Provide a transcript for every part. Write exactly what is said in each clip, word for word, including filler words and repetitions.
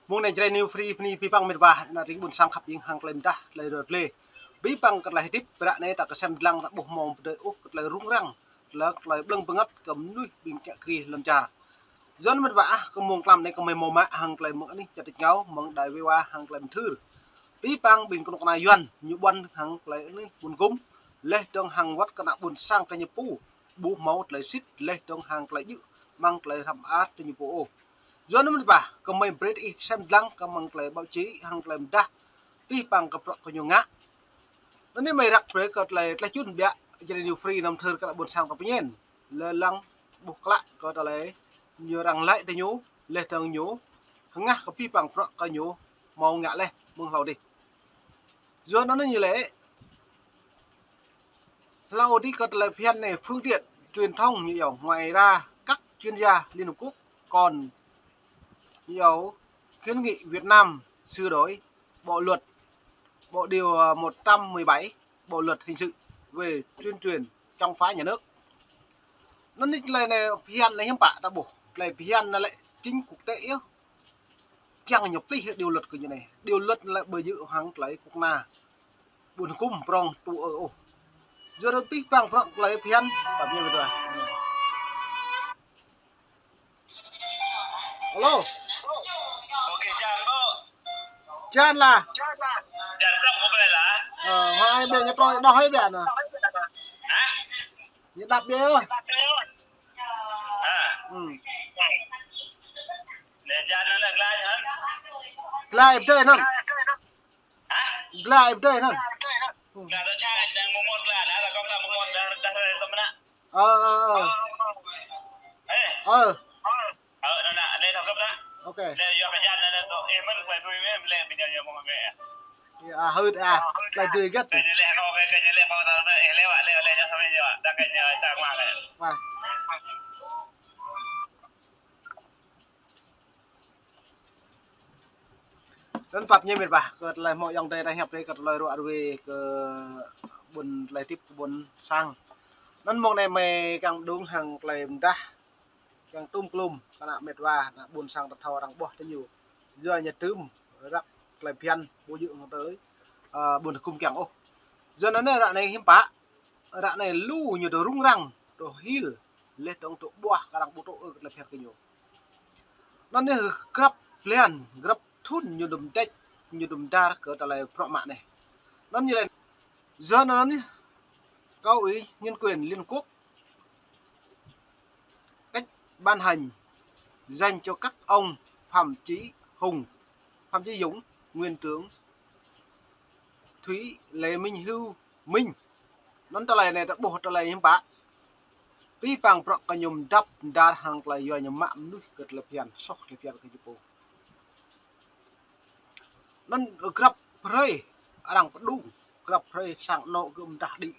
Mơ̆ng anai Jrai New Free bơni abih bang met wa, ană tring ƀôn sang khăp ing hăng tơlơi mơdah, tơlơi rơt lĕ. Abih bang kơ tơlơi hơdip ră anai ta kơsem dlăng ta ƀuh mơ̆ng pơdơi ôh kơ tơlơi rŭng răng, tơlơi, tơlơi blơ̆ng bơngăt kơ mơnuih ƀing kiă kriê lŏn čar. Yua anŭn met wa ah, kơ mơ̆ng tlam anai kơmơi hmâo mă hăng tơlơi mơ̆ng anih čar tač rơngiao, mơ̆ng đài wê wa hăng tơlơi mơthưr. Abih bang ƀing kơnuk kơna Yuan ñu ƀuăn hăng tơlơi anih ƀun gum, laih dơ̆ng hăng wơ̆t kơ ană ƀôn sang kơ ñu pô ƀu hmâo tơlơi sĭt, laih dơ̆ng hăng tơlơi djơ̆ amăng tơlơi hrăm ar kơ ñu pô ôh. Yua anŭn met wa, kơmơi brơi ih sem dlăng kơ mơ̆ng tơlơi báo chí hăng tơlơi mơdah, abih bang kơ bruă kơ ñu ngă. Anŭn anai mơi răk brơi kơ tơlơi, tơlơi čun biă, Jrai New Free năm thơr kơ ană ƀôn sang ta pơñen. Lơ lăng ƀuh klă kơ tơlơi ñu răng lăi tơ ñu, laih dơ̆ng ñu hơngah kơ abih bang bruă kơ ñu hmâo ngă laih mơ̆ng hlâo adih. Yua anŭn ñu lĕ, hlâo adih kơ tơlơi phiăn anai, phương tiện truyền thông ñu iâu, ngoài ra các chuyên gia Liên Hợp Quốc còn ñu iâu khuyến nghị Việt Nam sửa đổi bộ luật, bộ điều, à, một trăm mười bảy, bộ luật hình sự về tuyên truyền chống phá nhà nước. Anŭn anai tơlơi anai phiăn anai hiư̆m pă ta ƀuh. Tơlơi phiăn anai lĕ chính quốc tế yơh. Kiăng ñu plih điều luật kơ ñu anai. Điều luật anai lĕ ƀu djơ̆ hăng tơlơi kơnuk kơna ƀun gum prong tŭ ơ ôh. Yua anŭn abih bang prong tơlơi phiăn, pap ñu met wa. Alo. Jan lah. Jan prong mơ̆ ƀlai lah. Ơ, hai ƀiă ñu trôi đôč hai ƀiă anŭn. Hă? Ñu đăp ƀiă. Hă? Hm. Lĕ jan anŭn lĕ glai hăn. Glai pơdơi anŭn. Hă? Glai pơdơi anŭn. Glai ta čang đang mơmŭt glai, nah, ta kông ta mơmŭt dah, dah, dah, dah, dah. Ơ, ơ, ơ. Ơ. Ơ. Ơ, anŭn, anŭn, lĕ thâo gơ̆p anŭn. Ok. Lĕ yua kơ jan anŭn, anŭn, ơ, mơ̆n, kuai tui mơ̆n, lĕ ƀing ñu mơ̆ng mơ̆ng. Ih, ah, hơ̆t ah. Tơlơi tui gơ̆t. Kơ ñu lĕ, kơ ñu lĕ, kơ ñu lĕ, kơ ñu lĕ, ơ, lĕ, lĕ, ñu sampai ñu, dah kơ ñu, dah kơ ñu. Wah. Anŭn pap ñu met wa, kơ tơlơi hmâo ayŏng adơi ta hiăp brơi kơ tơlơi ruă ruê kơ ƀôn tơlơi hơdip kơ ƀôn sang. Anŭn mơ̆ng anai mơi kiăng pơdŏng hăng tơlơi mơdah, kiăng tŭm klŭm kơ ană met wa, ană ƀôn sang ta thâo arăng ƀuh tơ ñu. Yua ñu tŭm răk tơlơi phiăn ƀu djơ̆ hăng tơlơi, ơ, ƀôn gum kiăng ôh. Yua anŭn anai ră anai hiư̆m pă, ră anai lu ñu dŏ rŭng răng, dŏ hil, laih dơ̆ng dŏ ƀuah kơ arăng ƀu tŭ ư kơ tơlơi phiăn kơ ñu. Anŭn anai grăp blan, grăp thŭn ñu dŏ mơdĕč, ñu dŏ mơdar kơ tơlơi bruă mă anai. Anŭn ñu lĕ, yua anŭn anai, Cao ủy Nhân quyền Liên Quốc cách ban hành dành cho các ông Phạm Chí Hùng, Phạm Chí Dũng, nguyên trưởng Thủy Lệ Minh Hưu Minh. Anŭn tơlơi anai ta ƀuh tơlơi hiư̆m pă. Abih bang bruă kơ ñu mơdăp mơdar hăng tơlơi yua ñu mă mơnuih kơ tơlơi phiăn, soh tơlơi phiăn kơ ñu pô. Anŭn grăp hrơi arăng pơdŏng, grăp hrơi sang anŏ gơ̆ mơdah đĭ.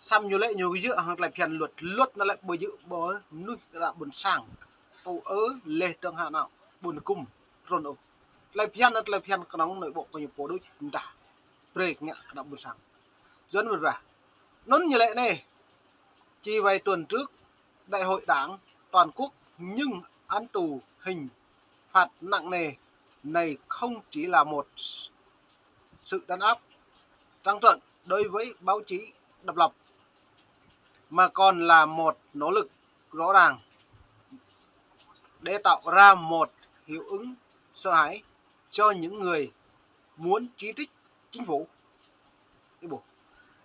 Samơ̆ ñu lĕ ñu djơ̆ hăng tơlơi phiăn luật, luật anŭn lĕ ƀu djơ̆ ƀơi mơnuih kơ ană ƀôn sang. Tŭ ư laih dơ̆ng hăng ană ƀôn gum trŭn ôh. Tơlơi phiăn anŭn tơlơi phiăn kơnơ̆ng nội bộ kơ ñu pô đôč mơdah brơi ngă kơ ană ƀôn sang. Yua anŭn met wa. Anŭn ñu lĕ anai. Chỉ vài tuần trước, Đại hội Đảng toàn quốc, nhưng án tù hình phạt nặng nề này không chỉ là một sự đàn áp trắng trợn đối với báo chí độc lập, mà còn là một nỗ lực rõ ràng để tạo ra một hiệu ứng sợ hãi cho những người muốn chỉ trích chính phủ. Ih ƀuh.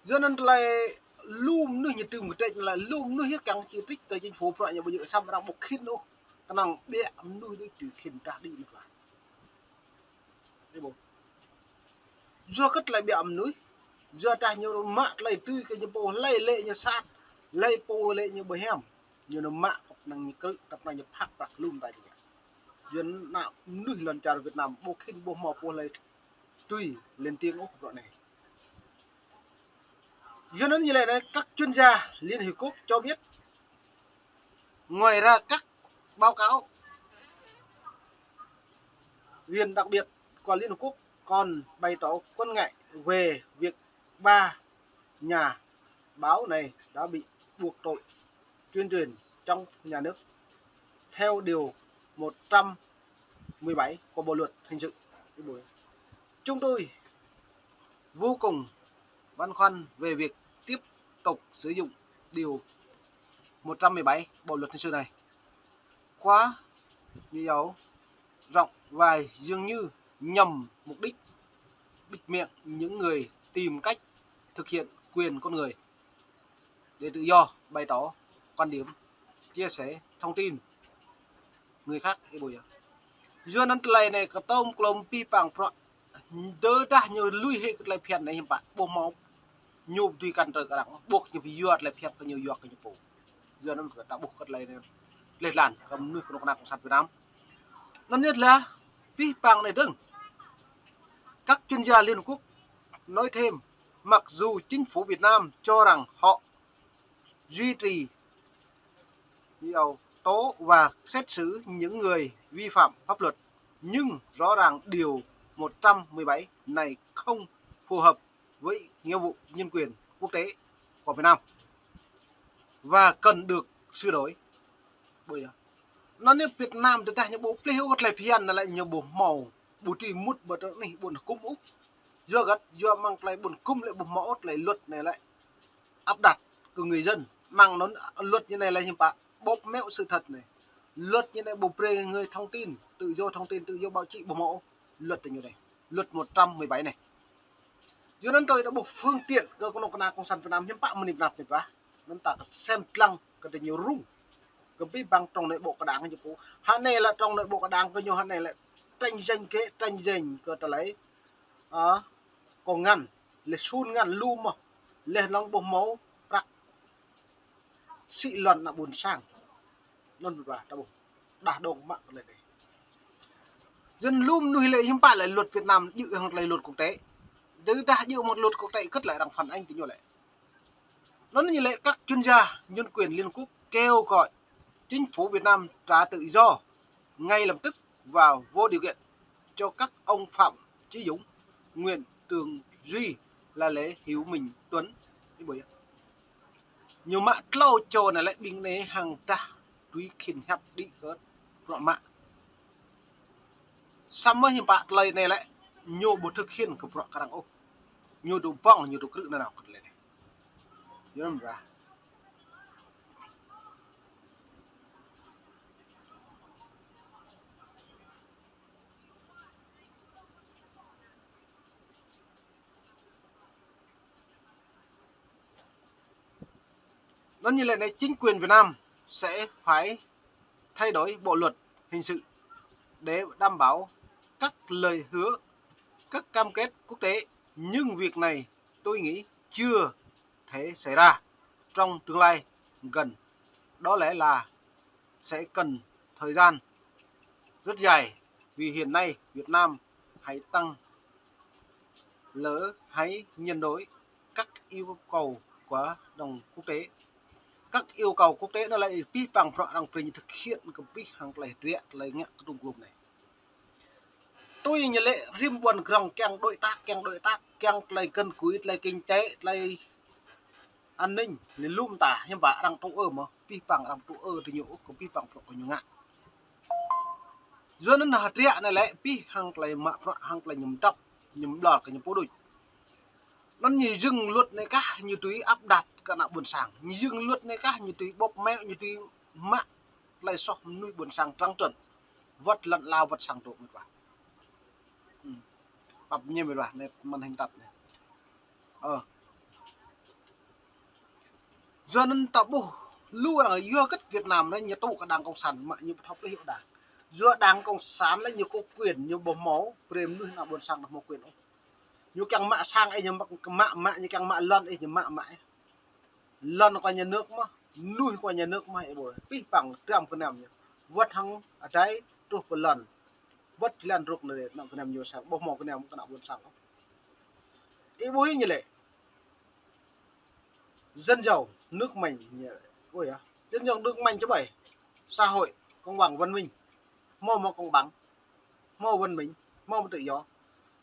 Yua anŭn tơlơi lu mơnuih ñu tŭm kơtrĕč anŭn lĕ lu mơnuih yơh kiăng chỉ trích kơ chính phủ bruă ñu ƀu djơ̆, samơ̆ arăng ƀu khĭn ôh. Kơnơ̆ng ƀiă mơnuih đôč tui khĭn dah đĭ mơ̆n lah. Ih ƀuh. Yua kơ tơlơi ƀiă mơnuih, yua dah ñu mă tơlơi tui kơ ñu pô, hlơi lĕ ñu sat, hlơi pô lĕ ñu ƀu hiam. Ñu nao mă tơpă năng ñu krư̆, tơpă năng ñu phak prăk lŏm ta jing. Yua anŭn ană mơnuih lŏn čar Việt Nam ƀu khĭn ƀu hmâo pô hlơi tui lên tiếng ôh bruă anai. Yua anŭn ñu lĕ anai, các chuyên gia Liên Hiệp Quốc cho biết, ngoài ra các báo cáo viên đặc biệt của Liên Hợp Quốc còn bày tỏ quan ngại về việc ba nhà báo này đã bị buộc tội tuyên truyền chống nhà nước theo điều một trăm mười bảy của Bộ luật hình sự. Chúng tôi vô cùng băn khoăn về việc tiếp tục sử dụng điều một trăm mười bảy Bộ luật hình sự này quá nhiều, rộng và dường như nhằm mục đích bịt miệng những người tìm cách thực hiện quyền con người để tự do bày tỏ quan điểm, chia sẻ thông tin người khác. Ơ ƀuh yơh. Yua anŭn tơlơi anai kơtŏm klŏm pih pang prăk. Tơdah ñu lui hĭ kơ tơlơi phiăn anai hiư̆m pă, ƀu hmâo ñu tui kăn tơlơi kơ arăng, ƀuh ñu pơyua tơlơi phiăn kơ ñu yua kơ ñu pô. Yua anŭn kơ ta ƀuh kơ tơlơi anai lĕ lan kơ mơnuih kơnuk kơna cộng sản Việt Nam. Anŭn nhất là pih pang anai dơ̆ng. Các chuyên gia Liên Hợp Quốc nói thêm, mặc dù chính phủ Việt Nam cho rằng họ duy trì, tố và xét xử những người vi phạm pháp luật, nhưng rõ ràng điều một trăm mười bảy này không phù hợp với nghĩa vụ nhân quyền quốc tế của Việt Nam và cần được sửa đổi. Ƀuh yơh. Anŭn anai Việt Nam tơdah ñu ƀu plih ôh tơlơi phiăn anai lĕ ñu ƀu hmâo, ƀu tui mŭt ƀơi tơlơi anai ƀôn hơkŭm ôh. Yua hơget, yua mơ̆ng tơlơi ƀôn hơkŭm lĕ ƀu hmâo ôh tơlơi luật anai lĕ áp đặt kơ người dân. Mơ̆ng anŭn luật ñu anai lĕ hiư̆m pă, bóp méo sự thật anai. Luật ñu anai ƀu brơi người thông tin, tự do thông tin, tự do báo chí ƀu hmâo ôh. Luật ñu anai, luật một trăm mười bảy anai. Yua anŭn tui ta ƀuh phương tiện kơ kơnuk kơna cộng sản Việt Nam hiư̆m pă mơ̆ng anai pơnap mĕt wa. Anŭn ta kơ sem lăng kơ tơlơi ñu rŭng. Kơ pih pang trong nội bộ kơ đảng ñu pô. Hă anai lĕ trong nội bộ kơ đảng kơ ñu hă anai lĕ tranh giành ghế, tranh giành kơ tơlơi, a, kông ngăn, lĕ sun ngăn lu mơ̆, lĕ lŏng ƀu hmâo prăk sĭ lŏn ană ƀôn sang. Anŭn ƀuh ta ƀuh. Đah dong mă tơlơi anai. Dân lu mơnuih lĕ hiư̆m pă lĕ luật Việt Nam djơ̆ hăng tơlơi luật quốc tế. Tơdah djơ̆ mơ̆ng luật quốc tế kơt lĕ arăng phản ánh tui ñu lĕ. Anŭn ñu lĕ các chuyên gia nhân quyền Liên Hợp Quốc kêu gọi chính phủ Việt Nam trả tự do ngay lập tức và vô điều kiện cho các ông Phạm Chí Dũng, Nguyễn Tường Duy, là Lê Hữu Minh Tuấn. Ơ ƀuh yơh. Ñu mă klâo čô anai lĕ ƀing anai hăng tah tui khĭn hiăp đĭ kơ bruă mă. Samơ̆ hiư̆m pă tơlơi anai lĕ ñu ƀu thực hiện kơ bruă kơ arăng ôh. Ñu dŏ ƀơ̆ng, ñu dŏ krư̆ nanao kơ tơlơi anai. Yua anŭn ƀuh. Anŭn ñu lĕ anai chính quyền Việt Nam sẽ phải thay đổi bộ luật hình sự để đảm bảo các lời hứa, các cam kết quốc tế. Nhưng việc này tôi nghĩ chưa thể xảy ra trong tương lai gần. Đó lẽ là sẽ cần thời gian rất dài, vì hiện nay Việt Nam hãy tăng lỡ hãy nhận đổi các yêu cầu của đồng quốc tế. Các yêu cầu quốc tế anŭn lĕ pih pang bruă arăng brơi ñu thực hiện kơ pih hăng tơlơi hơdră tơlơi ngă kơdŭng klŭm anai. Tui ñu lĕ rĭm ƀôn krong kiăng đối tác, kiăng đối tác, kiăng tơlơi gần gũi, tơlơi kinh tế, tơlơi an ninh, lĕ lŏm ta, hiư̆m pă arăng tŭ ư mơ̆, pih pang arăng tŭ ư tui ñu ôh kơ pih pang bruă kơ ñu ngă. Yua anŭn hơdră anai lĕ pih hăng tơlơi mă bruă, hăng tơlơi ñu mơdăp, ñu mơdlor kơ ñu pô đôč. Anŭn ñu djơ̆ng luật anai kah ñu tui áp đặt kơ ană ƀôn sang. Ñu djơ̆ng luật anai kah ñu tui bóp méo, ñu tui mă tơlơi soh mơnuih ƀôn sang trắng trợn. Wơ̆t lŏn ala wơ̆t sang tŏ mĕt wa. Ư. Pap ñu mĕt wa, anai màn hình tăp anai. Ơ. Yua anŭn ta ƀuh lu arăng yua hơget Việt Nam anai ñu tŭ kơ đảng cộng sản mă ñu pơthâo plih ôh đảng. Yua đảng cộng sản lĕ ñu có quyền, ñu ƀu hmâo brơi mơnuih ană ƀôn sang anŭn hmâo quyền ôh. Ñu kiăng mă sang ih ñu mă, mă, mă, ñu kiăng mă lŏn ih ñu mă, mă ih. Lŏn kơ nhà nước mơ̆, mơnuih kơ nhà nước mơ̆, ơ ƀuh. Pih pang dram gơnam ñu. Wơ̆t hăng adai truh pơ lŏn. Wơ̆t jơlan rŏk anai, ană gơnam ñu sang, ƀu hmâo gơnam kơ ană ƀôn sang. Ơ ƀuh ñu lĕ. Dân giàu, nước mạnh, ñu, ơ yơh. Dân giàu nước mạnh chứ ƀai. Xã hội công bằng văn minh. Hmâo, hmâo công bằng. Hmâo văn minh, hmâo tự do.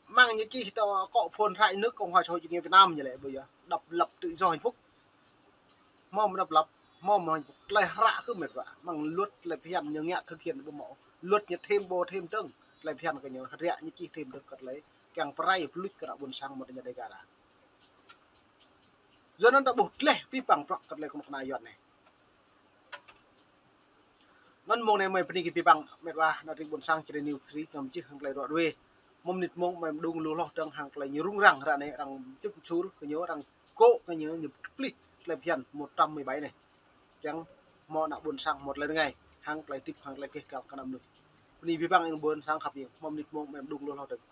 Mơ̆ng ñu čih tơ kŏ phôn hră nước Cộng hòa Xã hội Chủ nghĩa Việt Nam ñu lĕ ƀuh yơh. Độc lập, tự do, hạnh phúc. Hmâo độc lập, hmâo hạnh phúc. Tơlơi hră kơ mĕt wa. Mơ̆ng luật tơlơi phiăn ñu ngă thực hiện ƀu hmâo. Luật ñu thêm ƀu thêm dơ̆ng. tơlơi phiăn kơ ñu, hơdră ñu čih thim dơ̆ng kơ tơlơi kiăng pơrai pơluč kơ ană ƀôn sang mơ̆ng tơña Dega. Yua anŭn ta ƀuh tleh pĭ păng prŏk kơ tơlơi kơnuk kơna Yuan anai. Anŭn mông anai mơi bơni kơ pĭ păng met wa ană tring ƀôn sang čơđai New Free ngăm čih hăng tơlơi ruă ruê. Mơ̆ng mơnit mông mơi mơđung lu hloh dơ̆ng hăng tơlơi ñu rŭng răng ră anai arăng tŭk čur kơ ñu arăng kô̆ kơ ñu ñu plih tơlơi phiăn một trăm mười bảy anai. Kiăng hmâo ană ƀôn sang hmâo tơlơi rơngai hăng tơlơi hơdip hăng tơlơi keh kal kơ ană mơnuih. Bơni pĭ păng ing ƀôn sang khăp ing mơ̆ng mơnit mông mơi mơđung lu hloh dơ̆ng.